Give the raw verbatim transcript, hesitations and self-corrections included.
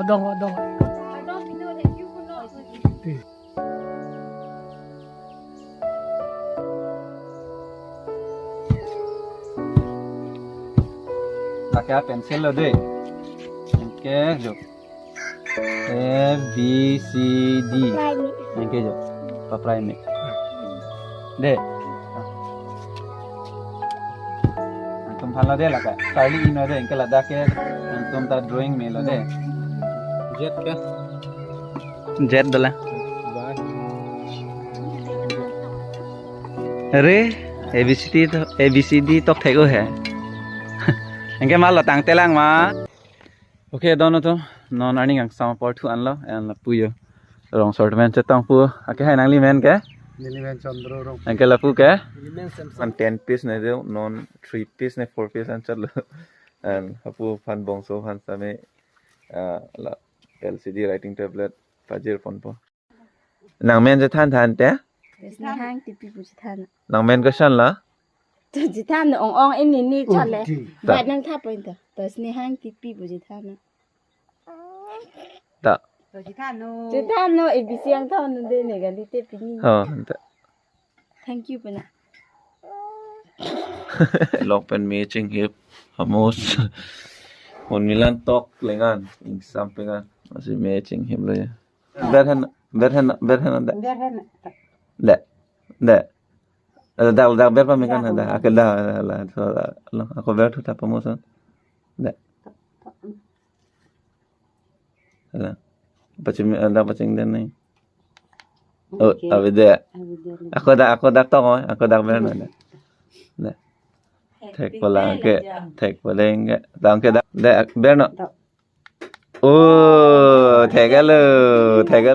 Odong, odong. Pakai pencil lo de. Anke jo. A, B, C, D. Primate. Anke jo. Pa primate. De. Nangtum aphan lo de lake. Charlie ino de. Anke ladak ke nangtum ta drawing me lo de. Jet ke? Jet dola. Bye. Are, A B C D to, A B C D tok thek o he. Anke ma lo tangte lang ma. Okay, don atum, non arni kangsam apor thu anlo, en lapu jo. Rong sortment chetong pu, ake hai nangli men ke? Neli men Chandra Rong. Anke lapu ke? Neli men Samson. An ten piece ne de, non three piece ne four piece an chotlo. An hapu aphan bongso aphan same, ah, la L C D writing tablet pajir ponpo. Nang men chethan than te? Sneha Engtipi pu chethan. Nang men koson lo? Tu chethan ong ong ini ni chole. Di. Bat nangtha point to. Tu Sneha Engtipi pu chethan. Ta. Tu chethan no. Chethan no A B C ang than no de ne gali te pini. Oh, ta. Thank you pena. Lok pen me chinghip. Hamos. Mon milan tok lengan. Ingsam pengan. Masih me chinghip lo ya. Berhen, berhen, berhen da. Berhen. Da. Da. Eh, da, da, ber pa mekan da. Ake da, da, da. So, da, lo, ako ber thu ta pamoson. Da. Da. Pachim, da pachim den ni. Oh, abide. Ako da, ako da tong, ako da ber na da. Da. Thek pola ke, thek pola ke. Tang ke da, da ber no. Oh, thek alo, thek alo.